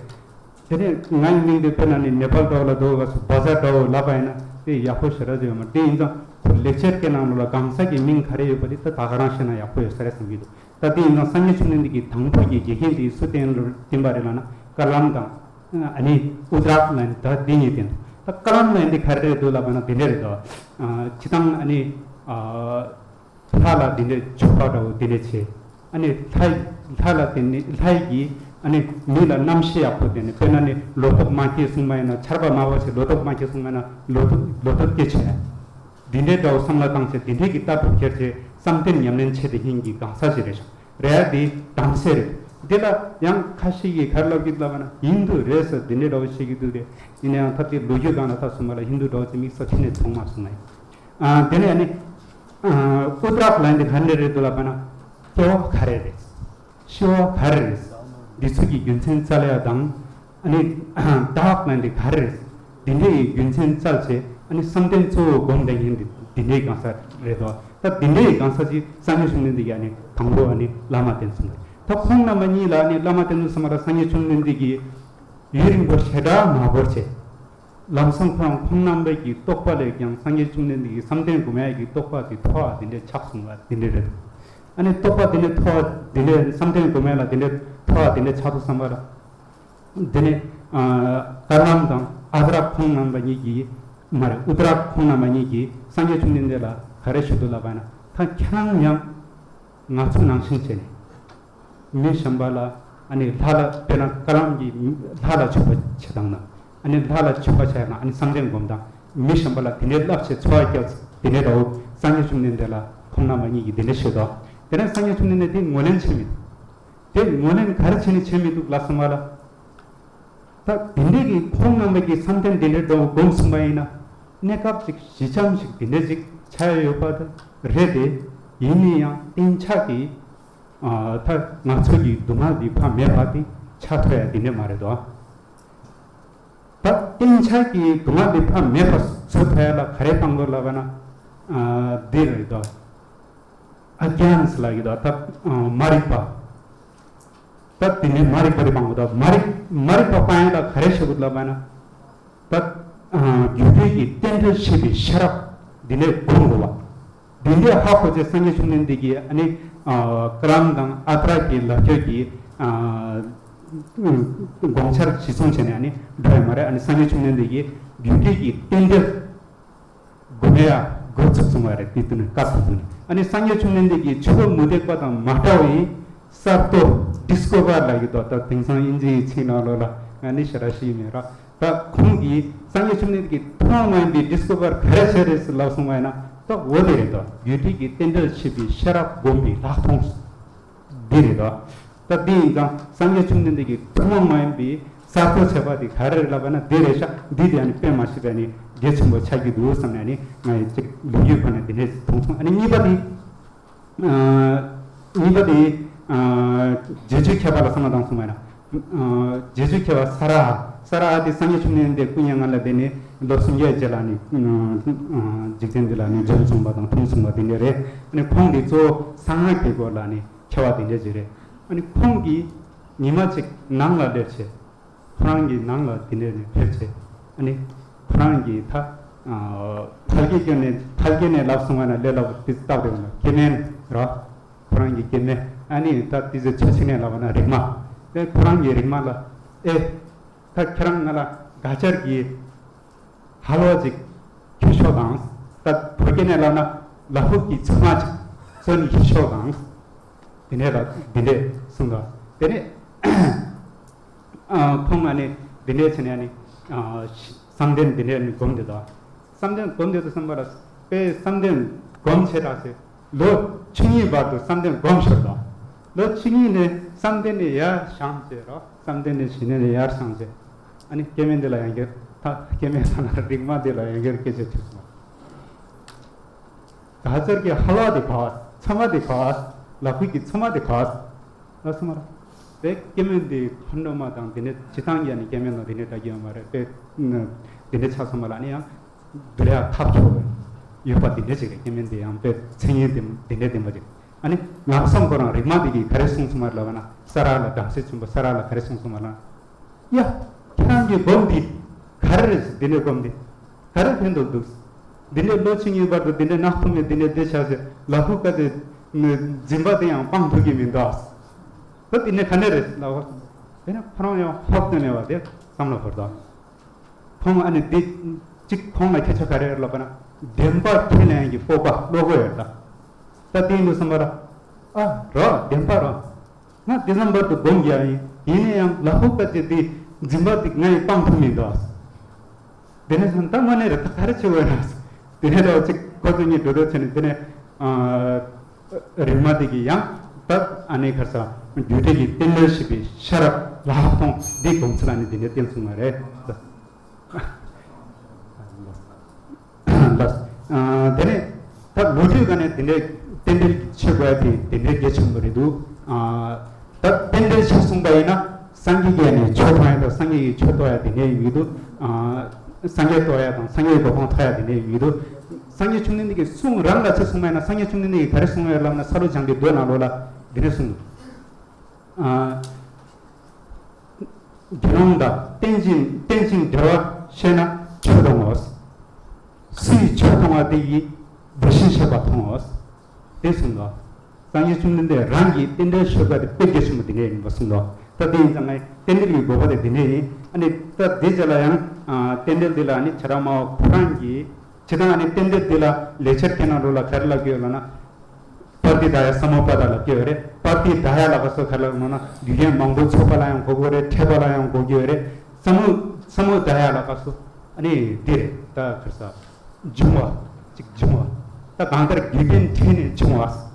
དེ་ནས་ངའི་མིང་དེ་དཔེར་ན་ནི་ནེ་པཱལ་འདྲ་བོ་ལ་འདུག་ག་སུ་བ་ཟ་འདྲ་བོ་ལབ་པ་ཡིན་ན་དེ་ཡག་པོ་ཞེ་དྲག་ཅིག་ཡོད་མ་རེད། དེ་ཡིན་ཙང་ཁོ་ལེགས་སྦྱར་སྐད་ནང་ལོགས་ལ་གང་ཟག་གི་མིང་ག་རེ་ཡོད་པ་དེ་ད་ད་ག་རང་བཤད་ན་ཡག་པོ་ཡོད་ས་རེད་བསམ་གྱི་འདུག་ད་དེ་ཡིན་ཙང་སངས་རྒྱས་བཅོམ་ལྡན་འདས་ཀྱི་དང་པོ་གི་དགེ་རྒན་དེ་སུ་བསྟེན་བསྟེན་པ་རེད་ལབ་ན་ཀ་ལམ་དང་ཨ་ནི་ཨུ་ཏྲ་ལབ་ནི་ད་དེ་གཉིས་བསྟེན། ད་ཀ་ལམ་ལབ་ནི་དེ་ག་རེ་རེད་འདུག་ལབ་པ་ན་དེ་འདྲ་རེད་དོ། ཨ་སྤྱིར་བཏང་ཨ་ནི་ཨ། ལྷ་ལ་དེ་འདྲའི་མཆོད་པ་འདྲ་བོ་དེ་འདྲ་བྱས། ཨ་ནི་ལྷ་ལྷ་ལ་དེ་ནི་ལྷ་ཡི་གིས་ཨ་ནི་མི་ལ་རྣམ་ཤེས་ཡག་པོ་དེ་ནི་དཔེར་ན་ནི་ལོ་ཏོག་མ་སྐྱེས་སོང་བ་ཡིན་ན་ཆར་པ་མ་བབས་བྱས་ལོ་ཏོག་མ་སྐྱེས་སོང་བ་ཡིན་ན་ལོ་ཏོག་ལོ་ཏོག་སྐྱེ་བྱས། དེ་འདྲའི་འདྲ་བོ་བསམ་བློ་བཏང་བྱས་དེ་འདྲའི་གི་ལྟ་གྲུབ་ཁྱེར་བྱས་བསམ་གཏན་ཉམས་ལེན་བྱེད་དེ་ཧིན་གྱི་གང་ཟག་ཞིག་རེད་ཤག་རེད་ཡ་དེ་དམ་སེལ་རེད། འདི་ལ་ཡང་ཁ་ཤས་ཀྱིས་ག་རེ་ལབ་ཀྱི་ལབ་པ་ན་ཧིན་དུ་རེད་ཟེར་དེ་འདྲའི་འདྲ་བོ་བཤད་ཀྱི་འདུག་རེད། ཡིན་ན་ཡང་ད་ལྟའི་ལོ་རྒྱུས་སྒང་ལ་ད་སོང་བ་ལ་ཧིན་དུ་འདྲ་བོ་ཅིག་དམིགས་བསལ་ཕྱི་ནས་མཐོང་མ་སོང་ངས། ཨ་དེ་ནས་ཨ་ནི་ཨ་ཨུ་ཏྲ་ལབ་ནི་ག་འདྲ་རེད་འདུག་ལབ་པ་ན་སྐྱེ་བ་ག་རེ་རེད། ཤི་བ་ག་རེ་རེད། འདི་ཚོ་གི་རྒྱུ་མཚན་བཙལ་ཡ་དང་ཨ་ནི་བདག་ལབ་ནི་ག་རེ་རེད། འདི་འདྲའི་རྒྱུ་མཚན་བཙལ་བྱས་ཨ་ནི་བསམ་གཏན་གཙོ་བོ་སྒོམ་བསྡད་མཁན་འདི་འདི་འདྲའི་གང་ཟག་རེད་དོ། ད་འདི་འདྲའི་གང་ཟག་ཅིག་སངས་རྒྱས་བཅོམ་ལྡན་འདས་ཀྱིས་ཨ་ནི་དང་པོ་ཨ་ནི་བླ་མ་བསྟེན་སོང་། ད་ཁོང་རྣམ་པ་གཉིས་ལ་ཨ་ནི་བླ་མ་བསྟེན་སོང་ཙང་སངས་རྒྱས་བཅོམ་ལྡན་འདས་ཀྱིས་ཡུན་རིང་པོ་ཞེ་དྲག་མ་འགོར་བྱས། ལམ་སང་ཁོ་རང་ཁོང་རྣམ་པའི་གི་རྟོགས་པ་ལས་ཀྱང་སངས་རྒྱས་བཅོམ་ལྡན་འདས་ཀྱི་བསམ་གཏན་སྒོམ་ཡས་ཀྱི་རྟོགས་པ་དེ་མཐོ་བ་དེ་འདྲས་ཆགས་སོང་བ་དེ་འདྲས་རེད། ཨ་ནི་རྟོགས་པ་དེ་འདྲས་མཐོ་བ་དེ་འདྲས་བསམ་གཏན་སྒོམ་ཡས་ལ་དེ་འདྲས་མཐོ་བ་དེ་འདྲས་ཆགས་འདུག་བསམ་པ་ལ། དེ་ནས་ཀ་ལམ་དང་ཨ་ཏྲ་ཁོང་རྣམ་པ་གཉིས་ཀྱིས་མ་རེད་ཨུ་ཏྲ་ཁོང་རྣམ་པ་གཉིས་ཀྱིས་སངས་རྒྱས་བཅོམ་ལྡན་འདས་ལ་ག་རེ་ཞུ་འདུག་ལབ་པ་ན་ད་ཁྱེད་རང་ཡང་ང་ཚོ་ནང་བཞིན་བྱས་ནས། མི་གཞན་པ་ལ་ཨ་ནི་ལྷ་ལ་དཔེར་ན་ཀ་ལམ་གྱིས་ལྷ་ལ་མཆོད་པ་བྱེད་སྟངས་དང་ཨ་ནི་ལྷ་ལ་མཆོད་པ་བྱས་ན་ཨ་ནི་བསམ་གཏན་སྒོམ་དང་མི་གཞན་པ་ལ་དེ་འདྲའི་བསླབ་བྱས་འཚོ་བ་བསྐྱལ་དེ་འདྲའི་འདྲ་བོ་སངས་རྒྱས་བཅོམ་ལྡན་འདས་ལ་ཁོང་རྣམ་པ་གཉིས་ཀྱིས་དེ་འདྲ་བཤད་དོ། དེ་ནས་སངས་རྒྱས་བཅོམ་ལྡན་འདས་དེ་ངོས་ལེན་བྱས་མི་འདུག་དེ་ངོས་ལེན་ག་རེ་བྱས་ནས་བྱས་མི་འདུག་ལབ་སོང་བ་ལ། ད་དེ་འདྲའི་གི་ཁོང་རྣམ་པ་གི་བསམ་གཏན་དེ་འདྲའི་འདྲ་བོ་སྒོམ་སོང་བ་ཡིན་ན་གནས་སྐབས་ཅིག་ཞི་འཇམ་ཞིག་དེ་འདྲ་ཅིག་ཆགས་ཡོད་པ་དེ་རེད་དེ། ཡིན་ན་ཡང་གཏན་ཆགས་ཀྱི་ད་ང་ཚོ་གི་སྡུག་བསྔལ་འདི་ཕ་མེད་པ་དེ་ཆགས་ཐུབ་ཡ་དེ་འདྲ་མ་རེད་དོ། ད་གཏན་ཆགས་ཀྱི་སྡུག་བསྔལ་འདི་ཕ་མེད་པ་བཟོ་ཐུབ་ཡ་ལ་ག་རེ་སྤང་དགོས་ལབ་པ་ན་འདི་རེད་དོ། ཨ་གྱཱན་ཟེར་ལབ་ཀྱི་འདུག་ད་མ་རིག་པ། ད་དེ་ནས་མ་རིག་པ་དེ་སྤང་དགོས་འདུག་མ་རིག་མ་རིག་པ་སྤང་ཡ་ལ་ག་རེ་བྱེད་དགོས་ལབ་པ་ན། ད་རྒྱུ་འབྲས་ཀྱི་རྟེན་འབྲེལ་ཤེས་པའི་ཤེས་རབ་འདི་ནས་སྒོམ་དགོས་པ། འདི་འདྲའི་ཧ་གོ་ཚེ་སངས་རྒྱས་བཅོམ་ལྡན་འདས་ཀྱིས་ཨ་ནི་ཀ་ལམ་དང་ཨ་ཏྲ་གི་ལབ་ཁྱོད་ཀྱི་དགོངས་འཆར་གཞི་བཟུང་བྱས་ནས་ཨ་ནི་འགྲོ་ཡ་མ་རེད། ཨ་ནི་སངས་རྒྱས་བཅོམ་ལྡན་འདས་ཀྱིས་རྒྱུ་འབྲས་ཀྱི་རྟེན་འབྲེལ། སྒོམ་ཡ་འགོ་ཚུགས་སོང་བ་རེད། དེ་དུས་ནས་སྐབས་དེ་དུས་ནས་ཨ་ནི་སངས་རྒྱས་བཅོམ་ལྡན་འདས་ཀྱིས་ཆོས་མུ་སྟེགས་པ་དང་མ་འདྲ་བའི་གསར་གཏོད་ཌིས་ཀོ་བར་ལབ་ཀྱི་འདུག་ད་དེང་སང་དབྱིན་ཇིའི་ཚིག་ནང་ལོགས་ལ་ང་ནི་ཞེ་དྲག་ཤེས་ཀྱི་མེད་ར། ད་ཁོང་གིས་སངས་རྒྱས་བཅོམ་ལྡན་འདས་ཀྱིས་ཐུན་མོང་མ་ཡིན་པའི་ཌིས་ཀོ་བར་ག་རེ་བྱས་རེད་ཟེར་ལབ་སོང་བ་ཡིན་ན་ད་འོ་དེ་རེད་དོ། རྒྱུ་འབྲས་ཀྱི་རྟེན་འབྲེལ་ཤེས་པའི་ཤེས་རབ་སྒོམ་པའི་ལྷག་མཐོང་། འདི་རེད་དོ། ད་འདི་ཡིན་ཙང་སངས་རྒྱས་བཅོམ་ལྡན་འདས་ཀྱིས་ཐུན་མོང་མ་ཡིན་པའི་གསར་གཏོད་བྱས་པ་དེ་ག་རེ་རེད་ལབ་པ་ན་འདི་རེད་ཤག་འདི་དེ་ཡང་དཔེ་མ་ཤེས་པས་ནི་གལ་ཆེན་པོ་ཆགས་ཀྱི་འདུག་བསམ་ནས་ནི་ང་ཡི་གཅིག་ལོ་རྒྱུས་ཁོ་ནས་འདི་འདྲས་མཐོང་སོང་། ཨ་ནི་གཉིས་པ་དེ་གཉིས་པ་དེ་རྗེས་འཇུག་མཁས་པ་ལ་བསམ་བློ་བཏང་སོང་བ་ཡིན་ན། རྗེས་འཇུག་མཁས་པ་ས་ར་ཧ། ས་ར་ཧ་དེ་སངས་རྒྱས་བཅོམ་ལྡན་འདས་སྐུ་མྱ་ངན་ལས་འདས་ནས་ལོ་སུམ་བརྒྱ་རྗེས་ལ་ནི་འཇིག་རྟེན་འདི་ལ་ནི་འབྱོན་སོང་བ་དང་འཁྲུངས་སོང་བ་དེ་འདྲ་རེད། ཨ་ནི་ཁོང་དེ་གཙོ་བོ་གསང་སྔགས་ཀྱི་སྐོར་ལ་ནི་མཁས་པ་དེ་འདྲ་ཅིག་རེད། ཨ་ནི་ཁོང་གིས་ཉི་མ་གཅིག་ནང་ལ་སླེབས་བྱས། ཁོ་རང་གི་ནང་ལ་དེ་འདྲ་ནས་ཕེབས་བྱས། ཨ་ནི་ཁོ་རང་གིས་ད་ཕལ་སྐད་སྐྱོན་ནས་ཕལ་སྐད་ནས་ལབ་སོང་བ་ན་ལས་སླ་པོ་དེ་བཏགས་དེ་བ་ན་སྐྱེ་དམན་ར། ཁོ་རང་གི་སྐྱེ་དམན། ཨ་ནི་ད་དེ་ཚོ་ཆ་ཆི་ནས་ལབ་པ་ན་རིག་མ། ཨེ་ཁོ་རང་གི་རིག་མ་ལ་ཨེ། ད་ཁྱེད་རང་ང་ལ་ག་ཅར་གྱི་ཧ་ལོ་ཅིག་ཁྱེར་ཤོག་དང་། ད་བོད་སྐད་ནས་ལབ་ན་ལ་ཕུག་གི་ཚོད་མ་ཅིག་བཙོན་ཁྱེར་ཤོག་དང་། དེ་ནས་ལ་དེ་འདྲས་གསུངས་དང་། དེ་ནས་ཁོང་ཨ་ནི་དེ་འདྲས་བྱས་ནས་ཨ་ནི་བསམ་གཏན་དེ་འདྲས་ནི་སྒོམ་དེ་དང་། བསམ་གཏན་སྒོམ་བསྡད་དུས་ཙམ་པ་ལ་དཔེ་བསམ་གཏན་སྒོམ་བྱེད་དྲག་ཟེར། ལོ་བཅུ་གཉིས་བར་དུ་བསམ་གཏན་སྒོམ་ཤོར་དང་། ལོ་བཅུ་གཉིས་ནས་བསམ་གཏན་ནས་ཡར་བཞེངས་བྱས་རོགས། བསམ་གཏན་ནས་གཞི་གནས་ནས་ཡར་བཞེངས་བྱས། ཨ་ནི་སྐྱེ་དམན་འདི་ལ་ཡང་སྐྱར་ད་སྐྱེ་དམན་ལ་ན་རིག་མ་འདི་ལ་ཡང་སྐྱར་སྐད་ཆ་དྲིས་སོང་། ག་ཚར་གྱི་ཧ་ལ་དེ་ག་ཚ་མ་དེ་ག་ལ་ཕུག་གི་ཚ་མ་དེ་ག་ལ་སོང་མ་ར། དཔེ་སྐྱེ་དམན་དེ་ཁ་འགྲོ་མ་དང་དེ་འདྲ་སྤྱི་བཏང་གི་ཨ་ནི་སྐྱེ་དམན་ལ་དེ་འདྲ་འདྲ་གི་ཡོད་མ་རེད། དཔེ་དེ་འདྲ་ཆགས་སོང་མ་ལ་ཨ་ནི་ཡང་དུ་ལས་ཐབས་ཆོག་ཡོད་པ་དེ་འདྲ་ཅིག་རེད། སྐྱེ་དམན་དེ་ཡང་དཔེ་མཚན་ཉིད་དེ་དེ་འདྲ་ལྡན་པ་ཅིག་ཨ་ནི་ལམ་སང་ཁོ་རང་རིག་མ་དེ་གིས་ག་རེ་གསུངས་སོང་མ་ར་ལབ་ན། ས་ར་ལ་བྲམ་ཟེ་ཆེན་པོ་ས་ར་ལ་ག་རེ་གསུངས་སོང་མ་ལ། ཡ། ཁྱེད་རང་གི་སྒོམ་འདི་ག་རེ་རེད། འདི་འདྲའི་སྒོམ་འདི་ག་རེ་ཕན་ཐོགས་འདུག་འདི་འདྲའི་ལོ་ཆིངས་ཡིན་བར་དུ་འདི་འདྲའི་ནག་ཐུག་མེད། འདི་འདྲའི་བདེ་ཆགས་ཟེར་ལ་ཕུག་ཀ་དེ་འཛིན་པ་དེ་ཡང་སྤང་ཐུབ་ཀྱི་མི་འདུག་ད་འདི་འདྲའི་ག་འདྲ་རེད་ལ་ཧོ། དེ་ནས་ཁོ་རང་ཡང་ཧོབ་སྟེ་མེད་པ་དེ་བསམ་བློ་འཁོར་དོ། ཁོང་ཨ་ནི་འདི་གཅིག་ཁོང་ལ་ཁྱད་ཆོས་ག་རེ་ཡོད་ལབ་པ་ན། བདེན་པ་ཁས་ལེན་གྱི་སྤོབས་པ་བློ་ཁོག་ཡོད་ད། ད་དེ་ཡིན་དུས་ཙམ་པ་ལ། ཨ་རོ་བདེན་པ་རོ། ང་དེ་ཙམ་བར་དུ་སྒོམ་རྒྱག་ཡིན། ཡིན་ན་ཡང་ལ་ཕུག་ཀ་ཅེ་དེ་འཛིན་པ་དེ་ང་ཡི་སྤང་ཐུབ་མི་འདུག་དེ་ནས་བསམ་ད་དངོས་གནས་རེད། ད་ག་རེ་བྱེད་དགོས་ན། དེ་ནས་རོ་གཅིག་ཁོ་ཚོ་གཉིས་འགྲོ་འགྲོ་བྱས་ནས་དེ་ནས་ཨ། རིག་མ་དེ་གིས་ཡང་ད་ཨ་ནི་ཁར་ས་རྒྱུ་འབྲས་ཀྱི་རྟེན་འབྲེལ་ཞེས་པའི་ཤེས་རབ་ལྷག་མཐོང་འདི་སྒོམ་ཚུལ་ཨ་ནི་དེ་འདྲ་བསྟན་སོང་བ་རེད། ལགས། ཨ་དེ་ནས་ད་ལོ་རྒྱུས་སྒང་ནས་དེ་འདྲའི་རྟེན་འབྲེལ་ཆེ་དགོས་ཡ་དེ་དེ་འདྲའི་གལ་ཆེན་པོ་རེད་འདུག་ཨ་ད་རྟེན་འབྲེལ་ཆེ་གསུངས་པ་ཡིན་ན། སངས་རྒྱས་ཀྱིས་ནི་ཆོས་མཐོང་ཡ་དང་སངས་རྒྱས་ཀྱིས་ཆོས་རྟོགས་ཡ་དེ་འདྲའི་ཡོད་འདུག་ཨ་སངས་རྒྱས་རྟོགས་ཡ་དང་སངས་རྒྱས་ཀྱི་གོ་འཕང་ཐོབ་ཡ་དེ་འདྲའི་ཡོད་འདུག་སངས་རྒྱས་བཅོམ་ལྡན་འདས་ཀྱི་གསུང་རང་ལ་ཆ་མཚོན་པ་ཡིན་ན། སངས་རྒྱས་བཅོམ་ལྡན་འདས་ཀྱིས་ག་རེ་གསུངས་ཡོད་ལབ་ན། ས་རུ་འཇམ་པའི་མདོ་ནང་ལོགས་ལ་འདི་འདྲ་གསུངས་འདུག་ཨ་དགེ་སློང་དག་རྟེན་ཅིང་རྟེན་ཅིང་འབྲེལ་བར་ཤེས་ན་ཆོས་མཐོང་ངོ་། སུ་ཡིས་ཆོས་མཐོང་བ་དེ་ཡིས་དེ་བཞིན་གཤེགས་པ་མཐོང་ངོ་། དེ་གསུངས་འདུག་སངས་རྒྱས་བཅོམ་ལྡན་འདས་རང་གིས་རྟེན་འབྲེལ་ཆོས་པ་དེ་དཔེ་རྒྱ་ཆེན་པོ་དེ་འདྲ་ཡིན་པ་གསུངས་འདུག་ད་དེ་ཡིན་ཙང་ངས་རྟེན་འབྲེལ་གྱི་དགོས་པ་དེ་དེ་འདྲ་ཡིན། ཨ་ནི་ད་དེ་རྗེས་ལ་ཡང་ཨ་རྟེན་འབྲེལ་འདི་ལ་ཨ་ནི་བྱ་ར་མ་བ་ཁོ་རང་གིས་ཇི་ལྟར་ཨ་ནི་རྟེན་འབྲེལ་འདི་ལ་ལེགས་སྦྱར་སྐད་ནང་ལོགས་ལ་ག་རེ་ལབ་ཀྱི་ཡོད་ལབ་ན། པར་ཏི་དྷ་ཡ་ས་མུ་པ་ད་ལབ་ཀྱི་ཡོད་རེད། པར་ཏི་དྷ་ཡ་ལ་ག་སོ་ག་ལབ་ན་རྒྱུ་རྐྱེན་མང་པོ་ཚོགས་པ་ལ་ཡང་གོ་གི་ཡོད་རེད། འཕྲད་པ་ལ་ཡང་གོ་གི་ཡོད་རེད། ས་མུ་ས་མུ་དྷ་ཡ་ལ་ག་སོ་ཨ་ནི་འདི་རེད། ད་ག་ས་འབྱུང་བ་ཅིག་འབྱུང་བ། ད་གང་ལྟར་རྒྱུ་རྐྱེན་འཕྲད་ནས་འབྱུང་བ།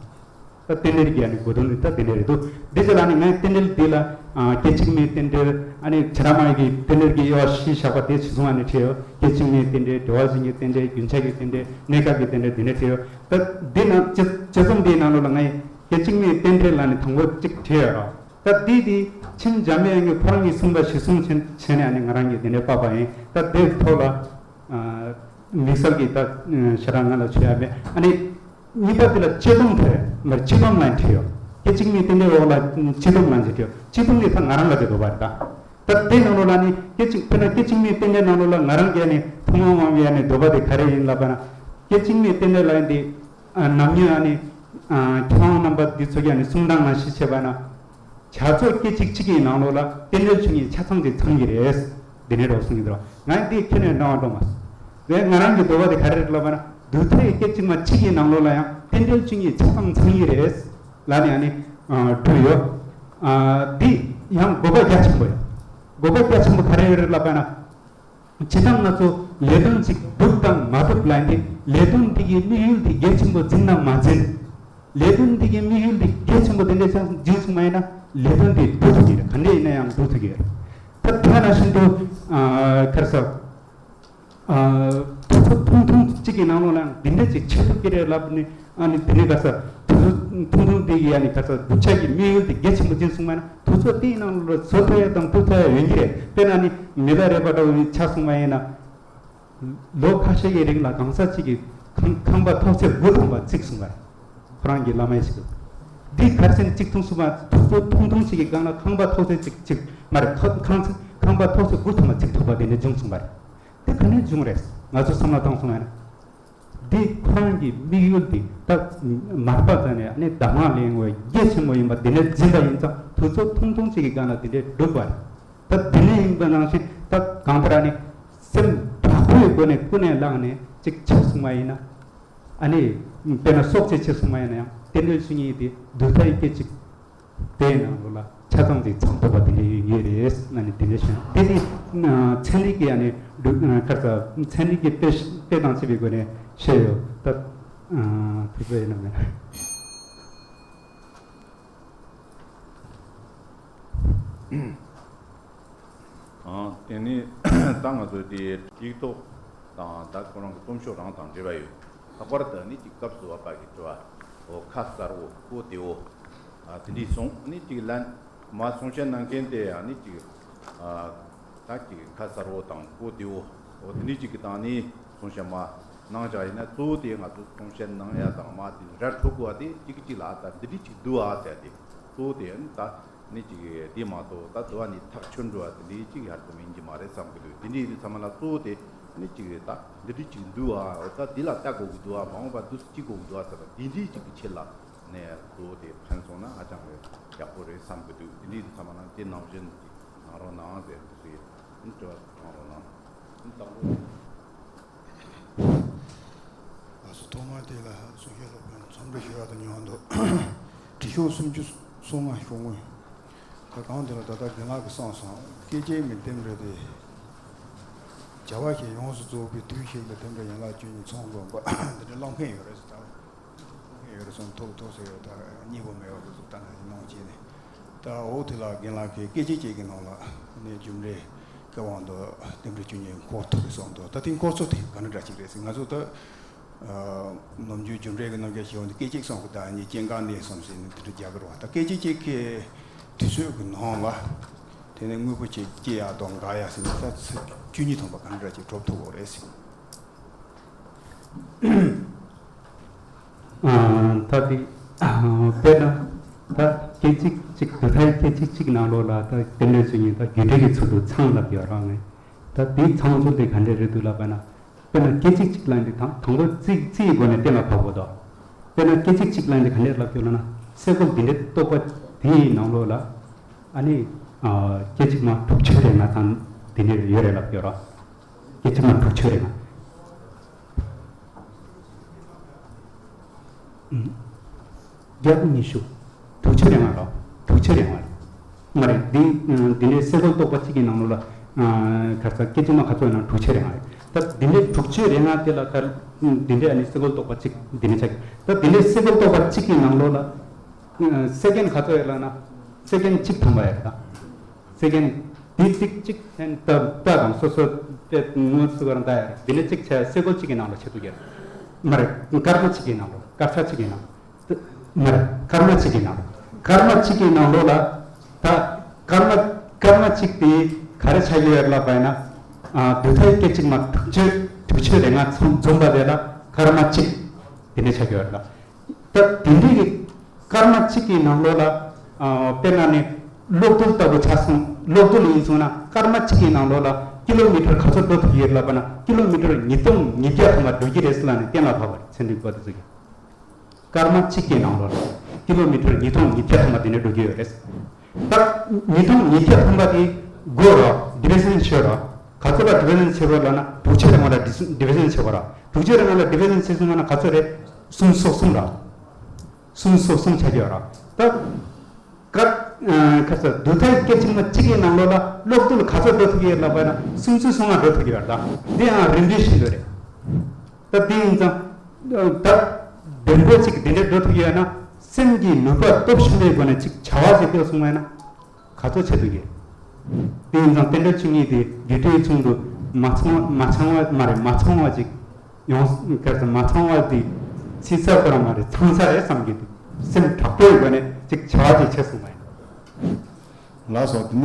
ད་རྟེན་འབྲེལ་གྱི་ཨ་ནི་གོ་དོན་ནི་ད་དེ་འདྲ་རེད་འདུག་འདི་ཚོ་ལ་ནི་ངས་རྟེན་འབྲེལ་འདི་ལ་ཨ་སྐད་ཅིག་མའི་རྟེན་འབྲེལ། ཨ་ནི་བྱ་ར་མ་ཡ་གི་རྟེན་འབྲེལ་གྱི་དབྱེ་བ་བཞི་བཞག་པ་དེ་ཇི་བཟུང་ཨ་ནི་བྲིས་ཡོད། སྐད་ཅིག་མའི་རྟེན་འབྲེལ། འབྲེལ་བ་ཅན་གྱི་རྟེན་འབྲེལ། རྒྱུན་ཆགས་ཀྱི་རྟེན་འབྲེལ། གནས་སྐབས་ཀྱི་རྟེན་འབྲེལ། འདི་འདྲ་བྲིས་ཡོད། ད་འདི་ནང་དཔྱད་དཔྱད་རྩོམ་འདིའི་ནང་ལོགས་ལ་ངས་སྐད་ཅིག་མའི་རྟེན་འབྲེལ་ལ་ནི་དང་པོ་གཅིག་བྲིས་ཡོད་རོགས། ད་འདི་དེ་མཁན་འཇམ་དཔལ་དབྱངས་ཀྱིས་ཁོ་རང་གིས་གསུངས་པ་གཞིར་བཟུང་བྱས་བྱས་ནས་ཨ་ནི་ང་རང་གིས་འདི་འདྲ་ཕབ་པ་ཡིན། ད་འདིའི་ཐོག་ལ་ཨ་དམིགས་བསལ་གྱི་ད་ཞེ་དྲག་ང་ལ་ཆོས་ཡ་མེད། ཨ་ནི་གཉིས་པ་དེ་ལ་སྤྱི་སྡོམ་དེ་མར་སྤྱི་སྡོམ་ལ་བྲིས་ཡོད། སྐད་ཅིག་མའི་རྟེན་འབྲེལ་འོག་ལ་སྤྱི་སྡོམ་ལ་བྲིས་ཡོད། སྤྱི་སྡོམ་དེ་ད་ང་རང་ལ་དེ་དགོས་པ་རེད་ད། ད་དེ་ནང་ལོགས་ལ་ནི་སྐད་ཅིག་དཔེར་ན་སྐད་ཅིག་མའི་རྟེན་འབྲེལ་ནང་ལོགས་ལ་ང་རང་གིས་ནི་ཐུན་མོང་མ་ཡིན་པའི་ནི་འདོད་པ་དེ་ག་རེ་ཡིན་ལབ་པ་ན། སྐད་ཅིག་མའི་རྟེན་འབྲེལ་ལ་ཡིན་ཏེ། ཨ་ནམ་ཉིན་ཨ་ནི་ཨ་ཁྱེད་རང་རྣམ་པ་འདི་ཚོ་གིས་ནི་གསུང་སྟངས་ནང་བཞིན་བྱས་པ་ན། བྱ་རྫོགས་སྐད་ཅིག་གཅིག་གི་ནང་ལོགས་ལ་རྟེན་འབྲེལ་ཆོས་ཉིད་ཆ་ཚང་ཅིག་ཚང་གི་རེད། འདི་ནས་རོགས་གསུང་གི་འདུག་ང་འདི་ཁྱོན་ནས་རྣ་བ་འགྲོ་མ་སོང་། དེ་ང་རང་གི་འདོད་པ་དེ་ག་རེ་རེད་ལབ་པ་ན། དུས་མཐའི་སྐད་ཅིག་མ་གཅིག་གི་ནང་ལོགས་ལ་ཡང་རྟེན་འབྲེལ་ཆོས་ཉིད་ཆ་ཚང་ཚང་གི་རེད་ལབ་ནས་ཨ་ནི་ཨ་བྲིས་ཡོད། ཨ་འདི་ཡང་དགོས་པ་རྒྱ་ཆེན་པོ་ཡོད། དགོས་པ་རྒྱ་ཆེན་པོ་ག་རེ་ཡོད་རེད་ལབ་པ་ན། བྱེད་སྟངས་ང་ཚོ་ལས་དོན་ཅིག་སྒྲུབ་དང་མ་སྒྲུབ་ལ་ཡིན་ཏེ། ལས་དོན་འདི་གི་དམིགས་ཡུལ་འདི་གལ་ཆེན་པོ་འཛིན་དང་མ་འཛིན། ལས་དོན་འདི་གི་དམིགས་ཡུལ་འདི་གལ་ཆེན་པོ་དེ་འདྲ་ཅང་འཛིན་སོང་མ་ཡིན་ན། ལས་དོན་འདི་སྒྲུབ་ཐུབ་ཀྱི་རེད། ག་འདྲ་ཡིན་ན་ཡང་སྒྲུབ་ཐུབ་ཀྱི་རེད། ད་དེ་ནང་བཞིན་དུ་ཨ་ག་རེ་ཟེར། ཨ་དུས་ཚོད་ཐུང་ཐུང་གཅིག་གི་ནང་ལོགས་ལ་ཡང་འདི་འདྲ་ཅིག་བྱེད་ཐུབ་ཀྱི་རེད་ལབ་ནས། ཨ་ནི་དེ་ནས་ག་ས་དུས་ཚོད་ཐུང་ཐུང་དེ་གི་ཨ་ནི་ག་ས་སྒྲུབ་བྱ་གི་དམིགས་ཡུལ་དེ་གལ་ཆེན་པོ་འཛིན་སོང་མ་ན། དུས་ཚོད་དེའི་ནང་ལ་བཟོ་ཐུབ་ཡ་དང་སྒྲུབ་ཐུབ་ཡ་ཡོང་གི་རེད། དཔེར་ན་ནི་མི་ལ་རས་པ་འདྲ་བོ་ཆགས་སོང་མ་ཡིན་ན། ལོ་ཁ་ཤས་ཀྱི་རིང་ལ་གང་ས་གཅིག་གི་ཁང་ཁང་པ་ཐོག་ཚད་དགུ་ཐམ་པ་བརྩིགས་སོང་བ་རེད། ཁོ་རང་གི་བླ་མ་ཞིག་གིས། འདི་གར་སེང་གཅིག་ཐུང་སོང་བ། དུས་ཚོད་ཐུང་ཐུང་ཅིག་གི་སྒང་ལ་ཁང་པ་ཐོག་ཚད་གཅིག་གཅིག་མ་རེད། ཁ་ཁང་ཁང་པ་ཐོག་ཚད་དགུ་ཐམ་པ་བརྩིགས་ཐུབ་པ་དེ་འདྲ་བྱུང་སོང་བ་རེད། དེ་ག་ནས་བྱུང་རེད། ང་ཚོ་བསམ་བློ་བཏང་སོང་བ་ཡིན་ན། འདི་ཁོ་རང་གི་དམིགས་ཡུལ་འདི་ད་མར་པ་ཙམ་ནས་ནི་གདམས་ངག་ལེན་དགོས་རྒྱ་ཆེན་པོ་ཡིན་པ་འདི་ནས་འཛིན་པ་ཡིན་ཙང་། དུས་ཚོད་ཐུང་ཐུང་ཅིག་གི་སྒང་ལ་འདི་འདྲའི་སྒྲུབ་པ་རེད། ད་འདི་ནས་ཡིན་པ་ནང་བཞིན་ད་གང་ལྟར་ནི་སེམས་དྲག་པོའི་སྒོ་ནས་ཀུན་ནས་བསླངས་ནས་ཅིག་ཆགས་སོང་བ་ཡིན་ན། ཨ་ནི་དཔེར་ན་སྲོག་བཅད་ཆེ་སོང་བ་ཡིན་ན་ཡང་རྟེན་འབྲེལ་ཆོས་ཉིད་དེ་དུས་མཐའི་སྐད་ཅིག་དེའི་ནང་ལོགས་ལ་ཆ་ཚང་ཅིག་ཚང་ཐུབ་པ་དེ་འདྲ་ཡོད་ངེས་རེད་ན་ནི་དེ་འདྲ་བྱུང་། དེ་ནི་ཚན་རིག་གི་ཨ་ནི་འདུག་ཁར་ས་ཚན་རིག་གི་དཔེ་ ཁྱེད་དང་བཅས་པའི་སྒོ་ནས་བཤད་ཡོད། ད་ཐུགས་རྗེ་གནང་། ཨང་། དེ་ནི་ད་ང་ཚོ་དེ་ཊིག་ཊོག་དང་ད་ཁོ་རང་གི་རྩོམ་ཤོག་རང་དང་འབྲེལ་བ་ཡོད། ལྷག་པར་དུ་ནི་ཅིག་སྐབས་སུ་བབ་པ་གི་དྲི་བ། འོ་ཁ་གསལ་བོ་ཀོ་བདེ་བོ། ཨ་དེ་འདྲའི་གསུང་ནི་ཅིག་ལན་མ་གསུང་བཤད་གནང་མཁན་དེ་ཡང་ནི་ཅིག་ཨ་ད་ཅིག་ཁ་གསལ་བོ་དང་ཀོ་བདེ་བོ། འོ་དེ་འདྲའི་ཅིག་གི་སྟེང་ནས་གསུང་བཤད་མ་གནང་བཞག་ཡིན་ན། གཙོ་བོ་དེ་ང་ཚོ་གསུང་བཤད་གནང་ཡ་དང་མ་དེ་ར་འཕྲོད་དགོས་པ་དེ་གཅིག་གཅིག་ལ་ད་འདི་འདྲའི་ཅིག་འདུག་ཨ་ཟེར་ཏེ། གཙོ་བོ་དེ་ནི་ད་ནི་ཅིག་དེ་མ་གཏོགས་ད་དུ་བ་ནི་ཐག་ཆོད་འགྲོ་བ་དེ་འདྲའི་ཅིག་ཡར་དུ་མིན་གྱི་མ་རེད་བསམ་གི་འདུག་དེ་འདྲའི་ཡིན་དུས་ཚང་མ་ལ་གཙོ་བོ་དེ་ནི་ཅིག་ད་འདི་འདྲའི་ཅིག་འདུག་ཨ། འོ་ད་འདི་ལ་ལྟ་དགོས་ཀྱི་འདུག་ཨ། མ་འོངས་པ་འདུག་སེ་ཅིག་དགོས་ཀྱི་འདུག་ཨ་ཟེར་བ་དེ་འདྲའི་ཅིག་གི་ཆེད་ལ་ནས་གཙོ་བོ་དེ་ཕན་སོང་ན་ཧ་ཅང་གི་ཡག་པོ་རེད་བསམ་གི་འདུག་དེ་འདྲའི་ཡིན་དུས་ཚང་མ་ལ་དེ་ནང་བཞིན་ཅིག་གནང་རོགས་གནང་ཟེར་འདུག་ཟེར། ཨ་ནི་དྲི་བ་གནང་རོགས་གནང་། ཨ་ནི་དང་པོ། ལགས་སོ། ཐོག་མར་དེ་ལ་གསུང་བཤད་སློབ་དཔོན་འཚམས་འདྲི་ཞུ་ཡག་ཏུ་ཉོན་འདུག་དྲི་ཤོག་སུམ་ཅུ་སོ་ལྔ་ཤོག་ངོས། ད་གང་དེ་ལ་ད་ལྟ་རྒན་ལགས་ཀྱིས་གསུངས་སོང་། སྐད་ཅིག་མའི་རྟེན་འབྲེལ་དེ། བྱ་བ་ཞིག་ཡོངས་སུ་རྫོགས་པའི་དུས་ཤིག་ལ་རྟེན་འབྲེལ་ཡན་ལག་བཅུ་གཉིས་ཚང་དགོས་པ་འདི་འདྲ་གླེང་མཁན་ཡོད་རེད་ཟེར། ད་གླེང་མཁན་ཡོད་རེད་གསུངས། ཐུགས་ཐུགས་སུ་ཡོད། ད་གཉིས་པོ་མེད་པ་དེ་ཚོ་ལྟ་ན་ཡིན་ནོ་བྱས་ནས། ད་འོ་དེ་ལ་རྒན་ལགས་ཀྱིས་སྐད་ཅིག་གཅིག་གི་ནང་ལ་ནས་རྒྱུ་འབྲས་ཀྱི་དབང་དུ་རྟེན་འབྲེལ་བཅུ་གཉིས་འཁོར་ཐུབ་པའི་བསམ་དོན། ད་དེ་འཁོར་ཚུལ་དེ་ག་འདྲ་འདྲ་ཅིག་རེད་ཟེར། ང་ཚོ་ད་ནམ་རྒྱུན་རྒྱུ་འབྲས་ཀྱི་རྣམ་གཞག་ཞུ་བ་འདི་སྐད་ཅིག་གསུང་གི། ད་ནི་སྐྱེ་འགག་གནས་གསུམ་ཟེར་ནས་དེ་འདྲ་རྒྱག་གི་རེད་བ། ད་སྐད་ཅིག་གཅིག་གི་དུས་ཚོད་ཀྱི་ནང་ལ་དེ་ནས་དངོས་པོ་ཅིག་སྐྱེ་ཡག་དང་འགག་ཡག་ཟེར་ནས་ད་ཚུལ་བཅུ་གཉིས་ཐམ་པ་ག་འདྲ་ཅིག་གྲུབ་ཐུབ་དགོས་རེད་ཟེར། ཨ། ད་དེ་དཔེར་ན་ད་སྐད་ཅིག་གཅིག་དུས་མཐའི་སྐད་ཅིག་གཅིག་ནང་ལོགས་ལ་ད་རྟེན་འབྲེལ་བཅུ་གཉིས་ད་རྒྱུ་འབྲས་ཀྱི་ཚུལ་དུ་ཚང་ལབ་ཡོད་རང་ནས། ད་དེའི་ཚང་ཚུལ་དེ་ག་འདྲས་རེད་འདུག་ལབ་པ་ན། དཔེར་ན་སྐད་ཅིག་གཅིག་ལབ་འདི་དང་དང་པོ་རྩིས་རྩིས་ཀྱི་སྒོ་ནས་གཏན་ལ་ཕབ་དགོས་དོ། དཔེར་ན་སྐད་ཅིག་གཅིག་ལབ་འདི་ག་འདྲས་ལབ་ཡོད་ལབ་ན། སེ་གོལ་འདི་འདྲའི་རྟོག་པ་དེའི་ནང་ལོགས་ལ་ཨ་ནི་སྐད་ཅིག་མ་དྲུག་ཅུ་རེ་ལྔ་ཚང་འདི་འདྲས་ཡོད་རེད་ལབ་ཡོད་ར། སྐད་ཅིག་མ་དྲུག་ཅུ་རེ་ལྔ། བརྒྱ་དང་ཉི་ཤུ། དྲུག་ཅུ་རེ་ལྔ་རོ། དྲུག་ཅུ་རེ་ལྔ་རེད། མ་རེད། འདི་འདི་འདྲའི་སེ་གོལ་གཏོགས་པ་གཅིག་གི་ནང་ལོགས་ལ་ག་རེ་ཟ། སྐད་ཅིག་མ་ག་ཚོད་ཡོད་ན་དྲུག་ཅུ་རེ་ལྔ་རེད། ད་འདི་འདྲའི་དྲུག་ཅུ་རེ་ལྔ་དེ་ལ་ད་འདི་འདྲའི་ཨ་ནི་སེ་གོལ་གཏོགས་པ་གཅིག་འདི་འདྲ་ཆགས་ཀྱི། ད་འདི་འདྲའི་སེ་གོལ་གཏོགས་པ་གཅིག་གི་ནང་ལོགས་ལ་སེ་ཀན་ག་ཚོད་ཡོད་ལབ་ན། སེ་ཀན་གཅིག་ཐམ་པ་ཡོད་རེད། ད་སེ་ཀན་འདི་གཅིག་གཅིག་ཐེན་ད་ད་དང་སོ་སོ་དེ་ངོ་སུ་ག་རང་ད་ཡོད་རེད། འདི་འདྲ་གཅིག་བྱས་སེ་གོལ་གཅིག་གི་ནང་ལ་ཆགས་འདུག་ཡོད་རེད། མ་རེད། སྐར་མ་གཅིག་གི་ནང་ལ། སྐར་ཆ་གཅིག་གི་ནང་། མ་རེད། སྐར་མ་གཅིག་གི་ནང་། སྐར་མ་གཅིག་གི་ནང་ལོགས་ལ་ད་སྐར་མ་སྐར་མ་གཅིག་དེ་ག་རེ་ཆགས་ཡོད་ལབ་པ་ཡིན་ན། ཨ། དུས་མཐའི་སྐད་ཅིག་མ་དྲུག་ཅུ་དྲུག་ཅུ་རེ་ལྔ་ཚང་འཛོམས་པ་དེ་ལ་སྐར་མ་གཅིག་དེ་འདྲ་ཆགས་ཡོད་ལ། ད་དེ་འདྲའི་གི་སྐར་མ་གཅིག་གི་ནང་ལོགས་ལ། ཨ། དཔེར་ན་ནི་གློག་རྡུལ་ལྟ་བུ་ཆ་ཚང་། གློག་རྡུལ་ཡིན་སོང་ན་སྐར་མ་གཅིག་གི་ནང་ལོགས་ལ་ཀི་ལོ་མི་ཊར་ག་ཚོད་འགྲོ་ཐུབ་ཀྱི་ཡོད་ལབ་པ་ན། ཀི་ལོ་མི་ཊར་ཉིས་སྟོང་ཉིས་བརྒྱ་ཐམ་པ་འགྲོ་གི་རེད་ཟེར་ལབ་ནས་གཏན་ལ་ཕབ་པ་རེད། ཚན་རིག་པ་དེ་ཚོ་གིས། སྐར་མ་གཅིག་གི་ནང་ལོགས་ལ་ཀི་ལོ་མི་ཊར་ཉིས་སྟོང་ཉིས་བརྒྱ་ཐམ་པ་དེ་འདྲ་འགྲོ་གི་ཡོད་རེད། ད་ཉིས་སྟོང་ཉིས་བརྒྱ་ཐམ་པ་དེ་བགོས་རོགས། ཌི་བི་ཤན་བྱེད་རོགས། ག་ཚོད་ལ་ཌི་བི་ཤན་བྱེད་དགོས་ལབ་ན། དྲུག་ཅུ་རེ་ལྔ་ལ་ཌི་བི་ཤན་བྱེད་དགོས་རོགས། དྲུག་ཅུ་རེ་ལྔ་ལ་ཌི་བི་ཤན་བྱེད་སོང་ན་ག་ཚོད་རེད། སུམ་ཅུ་སོ་གསུམ་རོགས། སུམ་ཅུ་སོ་གསུམ་ཆགས་ཀྱི་ཡོད་རོགས། ད་སྐར། ཨ། ཁ་ས་དུས་མཐའི་སྐད་ཅིག་མ་གཅིག་གི་ནང་ལོགས་ལ་གློག་རྡུལ་ག་ཚོད་འགྲོ་ཐུབ་ཀྱི་ཡོད་ལབ་པ་ན། སུམ་ཅུ་སོ་ལྔ་འགྲོ་ཐུབ་ཀྱི་ཡོད་རེད། ད་འདི་ཡང་རིམ་གྲོ་བཞིན་དུ་རེད། ད་དེ་ཡིན་ཙང་། ད་བདེན་པོ་གཅིག་དེ་འདྲ་འགྲོ་ཐུབ་ཡོད་ན། སེམས་ཀྱི་ནུས་པ་སྟོབས་ཆེན་པོའི་སྒོ་ནས་གཅིག་བྱ་བ་ཞིག་སྤེལ་སོང་བས་ན་ག་ཚོད་བྱེད་ཐུབ་ཀྱི། དེ་ཡིན་ཙང་རྟེན་འབྲེལ་བཅུ་གཉིས་དེ་རྒྱུ་འབྲས་ཚང་དུ་མ་ཚང་བ། མ་ཚང་བ་མ་རེད། མ་ཚང་བ་ཅིག་ཡོང་། གལ་སྲིད་མ་ཚང་བ་དེ་ཚིག་ཚ་ཁོ་རང་མ་རེད། ཚང་ས་རེད་བསམ་གྱི་འདུག་སེམས་དྲག་པོའི་སྒོ་ནས་ཅིག་བྱ་བ་ཅིག་བྱེད་སོང་བས་ན། ལགས་སོ། དེ་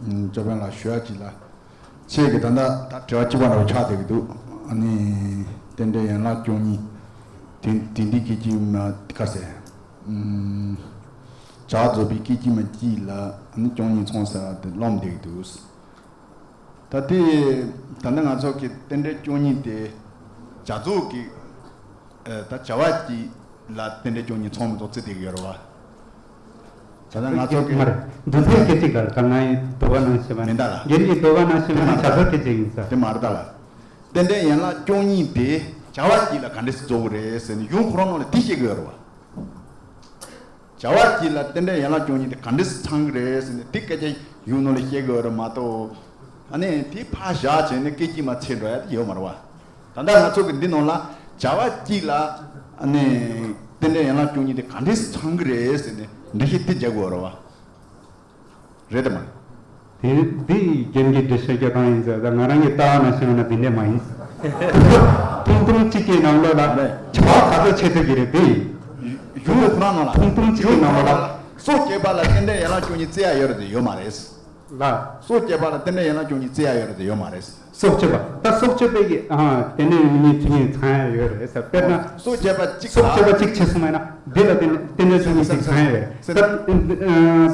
ནས་ཅོ་པན་ལགས་ཞུ་ཡ་ཅིག་ལ། ཁྱེད་ཀྱིས་ད་ལྟ་ད་དྲི་བ་གཅིག་པ་འདྲ་བོ་ཆགས་བསྡད་ཀྱི་འདུག་ཨ་ནི་རྟེན་འབྲེལ་ཡན་ལག་བཅུ་གཉིས་དེ་དེ་འདི་སྐད་ཅིག་མ་ག་ཟེར། ཨུམ། བྱ་བ་རྫོགས་པའི་སྐད་ཅིག་མ་གཅིག་ལ་ཨ་ནི་བཅུ་གཉིས་ཚང་ཟེར་བ་དེ་ལབ་བསྡད་ཀྱི་འདུག་ད་དེ་ད་ལྟ་ང་ཚོ་གི་རྟེན་འབྲེལ་བཅུ་གཉིས་དེ་བྱ་རྫོགས་ཀྱི། ཨ། ད་བྱ་བ་གཅིག་ལ་རྟེན་འབྲེལ་བཅུ་གཉིས་ཚང་མི་ཚང་བརྩི་བསྡད་ཀྱི་ཡོད་རེད་བ། ད་ལྟ་ང་ཚོ་གི། མ་རེད། དུས་མཐའི་སྐད་ཅིག་ལ་ག་ང་ཡི་ལྡོག་པ་ནང་བཞིན་པ་ནི། མིན་ད་ལ། རྒྱན་གྱི་ལྡོག་པ་ནང་བཞིན་པ་ནི་བྱ་རྫོགས་སྐད་ཅིག་ཡིན་ས། དེ་མ་རེད་ད་ལ། རྟེན་འབྲེལ་ཡན་ལག་བཅུ་གཉིས་དེ་བྱ་བ་གཅིག་ལ་ག་འདྲས་སེ་རྫོགས་ཀྱི་རེད་ཟེར་ནས་གཞུང་ཁོ་རང་ནང་ལ་དེ་བཤད་ཀྱི་ཡོད་རེད་བ། བྱ་བ་གཅིག་ལ་རྟེན་འབྲེལ་ཡན་ལག་བཅུ་གཉིས་དེ་ག་འདྲས་སེ་ཚང་གི་རེད་ཟེར་ནས་དེ་སྐད་ཆ་གཞུང་ནང་ལ་བཤད་ཀྱི་ཡོད་རེད་མ་གཏོགས། ཨ་ནི་དེ་ཕར་བཞག་བྱས་ནས་སྐད་ཅིག་མ་ཚེ་འགྲོ་ཡ་དེ་ཡོད་མ་རེད་བ། ད་ལྟ་ང་ཚོ་གི་འདི་ནང་ལ་བྱ་བ་གཅིག་ལ་ཨ་ནི་རྟེན་འབྲེལ་ཡན་ལག་བཅུ་གཉིས་དེ་ག་འདྲས་སེ་ཚང་གི་རེད་ཟེར་ནས་འགྲེལ་བཤད་དེ་རྒྱག་དགོས་རེད་བ། རེད་དམ། དེ་འདི་རྒན་གྱིས་འགྲེལ་བཤད་རྒྱག་སྟངས་ཡིན་ཟེར། ད་ང་རང་གི་ལྟ་བ་ནང་བཤད་ན་འདི་འདྲས་མ་ཡིན། ཐུང་ཐུང་གཅིག་གི་ནང་ལོགས་ལ་རེད། བྱ་བ་ག་ཚོད་བྱེད་ཐུབ་ཀྱི་རེད་དེ། ཡུལ་ཁོ་རང་ནང་ལ། ཐུང་ཐུང་གཅིག་གི་ནང་ལོགས་ལ། སྲོག་བཅད་པ་ལ་རྟེན་འབྲེལ་ཡན་ལག་བཅུ་གཉིས་བཙལ་ཡ་ཡོད་རེད་དེ་ཡོད་མ་རེད། ལ། སྲོག་བཅད་པ་ལ་རྟེན་འབྲེལ་ཡན་ལག་བཅུ་གཉིས་བཙལ་ཡ་ཡོད་རེད་དེ་ཡོད་མ་རེད། སྲོག་བཅད་པ། ད་སྲོག་བཅད་པའི་གི་ཨ་རྟེན་འབྲེལ་ཡན་ལག་བཅུ་གཉིས་ཚང་ཡ་ཡོད་རེད་ཟེར། དཔེར་ན། སྲོག་བཅད་པ་གཅིག་སྲོག་བཅད་པ་གཅིག་བྱས་སོང་བ་ཡིན་ན་འདི་ལ་རྟེན་རྟེན་འབྲེལ་བཅུ་གཉིས་ཅིག་ཚང་ཡ་ཡོད་རེད། ད་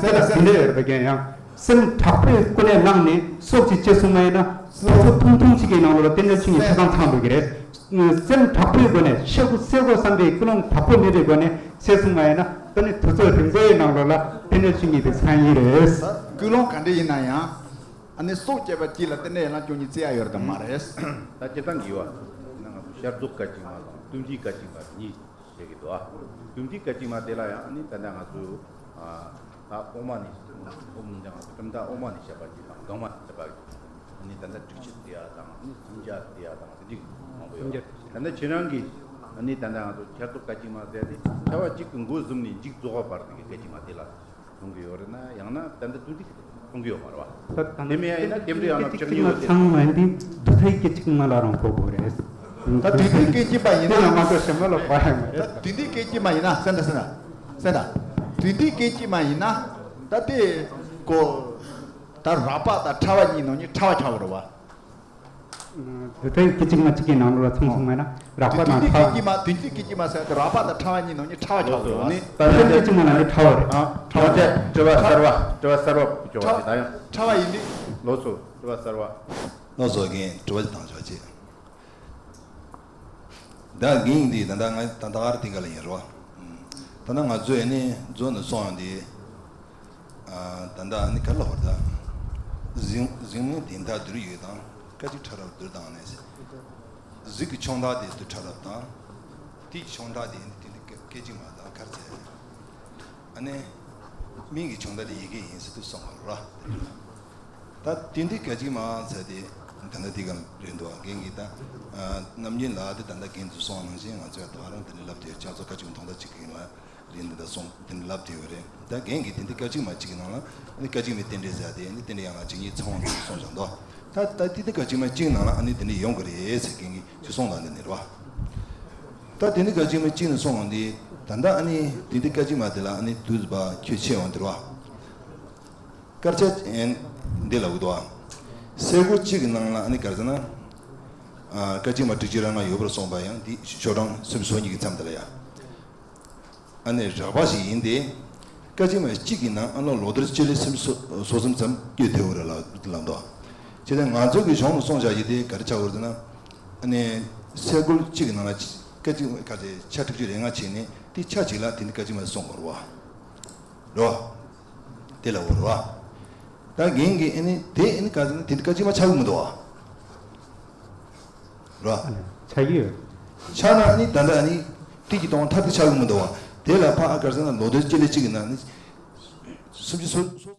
ཨ་དེ་འདྲ་ཡོད་རེད་པ། རྒན་ཡང་སེམས་དྲག་པོས་ཀུན་ནས་བསླངས་ནས་སྲོག་ཅིག་བཅད་སོང་བ་ཡིན་ན་ང་ཚོ་ཐུང་ཐུང་ཅིག་གི་ནང་ལོགས་ལ་རྟེན་འབྲེལ་བཅུ་གཉིས་ཆ་ཚང་ཚང་འགྲོ་གི་རེད། སེམས་དྲག་པོའི་སྒོ་ནས་ཆོས་སྐུ་གསལ་དགོས་བསམ་པའི་ཀུན་སློང་དྲག་པོ་མེད་པའི་སྒོ་ནས་བྱས་སོང་བ་ཡིན་ན་ད་ནི་དུས་ཚོད་རིང་པོའི་ནང་ལོགས་ལ་རྟེན་འབྲེལ་བཅུ་གཉིས་དེ་ཚང་ཡིན་རེད། ད་ཀུན་སློང་ག་འདྲ་ཡིན་ན་ཡང་། ཨ་ནི་སྲོག་བཅད་པ་གཅིག་ལ་རྟེན་འབྲེལ་ཡན་ལག་བཅུ་གཉིས་བཙལ་ཡ་ཡོད་རེད་དམ་མ་རེད། ད་སྤྱིར་བཏང་གི་ཡོད་པ། ད་ང་ཚོ་ཤར་རྫོགས་སྐད་ཅིག་མ་དང་ལྟུང་བྱེད་སྐད་ཅིག་མ་གཉིས་བཤད་ཀྱི་འདུག་ཨ། ལྟུང་བྱེད་སྐད་ཅིག་མ་དེ་ལ་ཡང་ཨ་ནི་ད་ལྟ་ང་ཚོས་ཨ་ད་དབུ་མ་ནས་ཨོཾ་ལྔ་ང་ཚོ་གྲུབ་མཐའ་དབུ་མ་ནས་བཤད་པ་གཅིག་དང་གོང་མ་ནས་བཤད་པ་གཅིག་ཨ་ནི་ད་ལྟ་དྲུག་ཅུ་དེ་ཡ་དང་ཨ་ནི་སུམ་བརྒྱ་དེ་ཡ་དང་དེ་འདྲའི་མང་པོ་ཡོད། ད་ལྟ་ཁྱེད་རང་གིས་ཨ་ནི་ད་ལྟ་ང་ཚོ་ཤར་རྫོགས་སྐད་ཅིག་མ་ཟེར་ཏེ་ཕྲ་བ་གཅིག་གི་མགོ་བཟུང་ནས་མཇུག་རྫོགས་པ་བར་དུ་གི་སྐད་ཅིག་མ་དེ་ལ། མཐོང་གི་ཡོད་རེད་ན་ཡང་ན་ད་ལྟ་ཏུ་ཏི་མཐོང་གི་ཡོད་མ་རེད་བ། ད་ད་དེ་མིན་ཡང་ཡིན་ན་སྐྱེམས་འདྲ་ཡང་ན་ལྕགས་སྨྱུག་ཡོད་དེ། ཚང་མ་འདི་དུ་ཐའི་སྐད་ཅིག་མ་ལ་རང་གོ་དགོས་རེད། ད་དུ་ཐའི་སྐད་ཅིག་མ་ཡིན་ན། དེ་ལ་མ་གཏོགས་གཞན་པ་ལ་གོ་ཡ་མ་རེད། ད་དུ་ཐའི་སྐད་ཅིག་མ་ཡིན་ན་སེམས་ད་སེམས་ད་སེམས་ད་དུ་ཐའི་སྐད་ཅིག་མ་ཡིན་ན་ད་དེ་གོ་ད་རགས་པ་དང་ཕྲ་བ་གཉིས་ནང་ནས་ཕྲ་བ་ཆགས་དགོས་རེད་བ། དུ་ཐའི་སྐད་ཅིག་མ་གཅིག་གི་ནང་ལོགས་ལ་ཚང་སོང་བས་ན་རགས་པ་དང་ཕྲ་བ། དུ་ཐའི་སྐད་ཅིག་མ་དུ་ཐའི་སྐད་ཅིག་མ་ཟེར་དུས་རགས་པ་དང་ཕྲ་བ་གཉིས་ནང་ནས་ཕྲ་བ་ཆགས་དགོས་རེད་བ། ནི་ད་དུ་ཐའི་སྐད་ཅིག་མ་ལ་ནི་ཕྲ་བ་རེད། ཨ་ཕྲ་བ་སྟེ། དྲི་བ་གསར་བ་དྲི་བ་གསར་བ་བཅོ་བ་ཞིག་ད་ཡང་། ཕྲ་བ་ཡིན་དུས། ལོ་ཚོ་དྲི་བ་གསར་བ། ལོ་ཚོ་རྒན་དྲི་བ་ཅིག་བཏང་ཆོག་ཅེས། ད་རྒན་འདི་ད་ལྟ་ང་ད་ལྟ་གར་དེ་ག་ལ་ཡིན་རོ། ད་ལྟ་ང་ཚོས་ནི་རྫོང་ནས་སོང་ཡོང་དེ། ད་ལྟ་ནི་ག་ལ་བར་ད། གཟིགས་གཟིགས་མོའི་བདེན་མཐའ་བསྡུར་ཡོད་དང་སྐད་ཅིག་ཕྲ་རབ་བསྡུར་དང་ནས། གཟིགས་ཀྱི་ཆུང་མཐའ་དེ་བསྡུར་ཕྲ་རབ་དང་། དེའི་ཆུང་མཐའ་དེ་ནི་དེ་ནི་སྐད་ཅིག་མ་དང་ཁར་ཚད། ཨ་ནི། མིང་གི་ཆུང་མཐའ་དེ་ཡི་གེ་ཡིན་ཟེར་དུས་སོང་བ་ར། ད་དེ་འདི་སྐད་ཅིག་མ་ཟེར་དེ་ད་ལྟ་དེ་ག་རེད་འདུག་རྒན་གྱིས་ད་ནམ་རྒྱུན་ལ་དེ་ད་ལྟ་རྒན་ཚོས་གསུངས་པ་ནང་བཞིན་ང་ཚོས་ད་རང་དེ་འདྲ་ལབ་དེ་ཆ་ཚོ་སྐད་ཅིག་མཐོང་ད་ཅིག་གིན་ལ་རིན་འདི་ད་གསུངས་དེ་འདྲ་ལབ་དེ་ཡོད་རེད། ད་རྒན་གྱིས་དེ་འདི་སྐད་ཅིག་མ་གཅིག་གི་ནང་ལ་ཨ་ནི་སྐད་ཅིག་མའི་རྟེན་འབྲེལ་ཟེར་དེ་ཨ་ནི་རྟེན་འབྲེལ་ཡན་ལག་བཅུ་གཉིས་ཚང་བ་འདུག་གསུངས་བཞག་འདུག་ད་ད་དེ་འདི་སྐད་ཅིག་མ་གཅིག་ནང་ལ་ཨ་ནི་དེ་འདྲ་ཡོང་གི་རེད་ཟེར་རྒན་གྱིས་ཅིག་གསུངས་ད་འདི་ནི་རེད་བ། ད་དེ་ནི་སྐད་ཅིག་མ་གཅིག་ནས་སོང་བ་འདི་ད་ལྟ་ཨ་ནི་དེ་འདི་སྐད་ཅིག་མ་དེ་ལ་ཨ་ནི་དུས་པ་ཁྱོད་ཆེ་བ་འདིར་བ། སྐར་ཆ་ཨེ་འདི་ལ་འུ་དོ་བ། སེ་གོལ་གཅིག་གི་ནང་ལ་ཨ་ནི་ག་རེ་ཟེར་ན། ཨ་སྐད་ཅིག་མ་དྲུག་ཅུ་རེ་ལྔ་ཡོད་པར་སོང་བ་ཡང་འདི་ཤོག་གྲངས་སུམ་ཅུ་སོ་གཉིས་ཀྱི་མཚམས་དེ་ལ་ཡ། ཨ་ནི་རགས་པ་ཞིག་ཡིན་ཏེ། སྐད་ཅིག་མ་གཅིག་གི་ནང་ཨ་ལོ་ལོ་ལྟར་སྤྱི་ལེ་སུམ་ཅུ་སོ་གསུམ་ཙམ་སྐྱོད་ཐུབ་ཡོད་རེད་ལ་ལབ་འདུག་བྱས་ཙང་ང་ཚོ་གི་གཞུང་ལ་སོང་བཞག་ཡིན་ཏེ་ག་རེ་ཆགས་ཡོད་ཟེར་ན། ཨ་ནི་སེ་གོལ་གཅིག་གི་ནང་ལ་སྐད་ཅིག་ག་ཚད་ཆ་དྲུག་ཅུ་རེ་ལྔ་བྱས་ནས་དེ་ཆ་གཅིག་ལ་དེ་ནི་སྐད་ཅིག་མ་སོང་བ་རེད་བ། རེད་བ། དེ་ལ་འོ་རེད་བ། ད་རྒན་གྱིས་ཨ་ནི་དེ་ཨ་ནི་ག་ཚད་ན་དེ་ནི་སྐད་ཅིག་མ་ཆགས་ཀྱི་མི་འདུག་བ། ར། ཆགས་ཀྱི་ཡོད། ཆགས་ན་ནི་ད་ལྟ་ནི་ཏིག་གི་སྟོང་ཐབས་ཀྱི་ཆགས་ཀྱི་མི་འདུག་བ། དེ་ལ་ཕ་ཨ་གར་ཟེར་ན་ལོ་དོན་སྤྱི་ལེ་གཅིག་གི་ནང་ནི་སུམ་ཅུ་སོ་སོ་